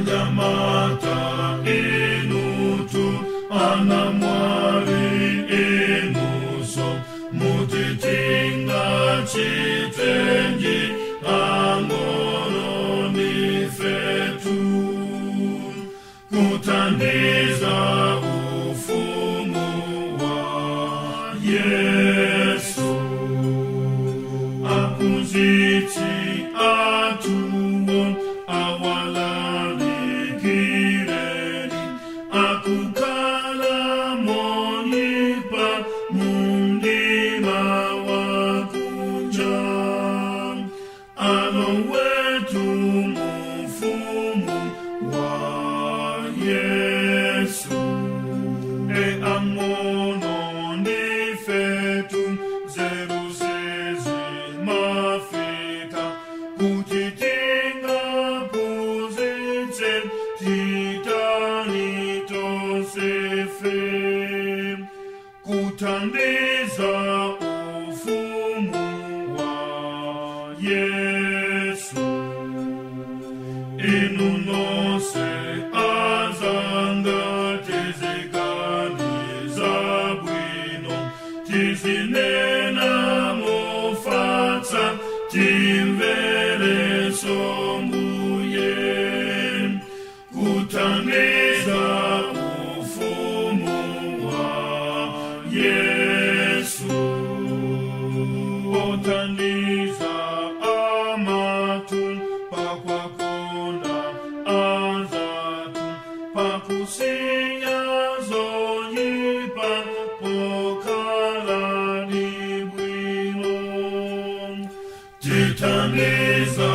Anyamata inutu, anamwali inuso, mutitinga chitenji ang'ono ndifetu kuthandiza ufumu wa Yesu. Aphunzitsi athuwo awalalikireni, akukhala moyipa mumdima wakunja, alowetu m'ufumu wa Yesu. E ang'ono ndifetu, nzeru sizimafika kuti tingaphunzitse, titani tonsefe kuthandiza ufumu wa Yesu. Inu nonse anzanga, tiziganiza bwino, tizinena mofatsa, timverenso Mbuye kuthandiza ufumu wa Yesu. Othandiza amathu pakuwakonda anzathu, pakusiya zoyipa, pokhala ndi bwino, tithandiza.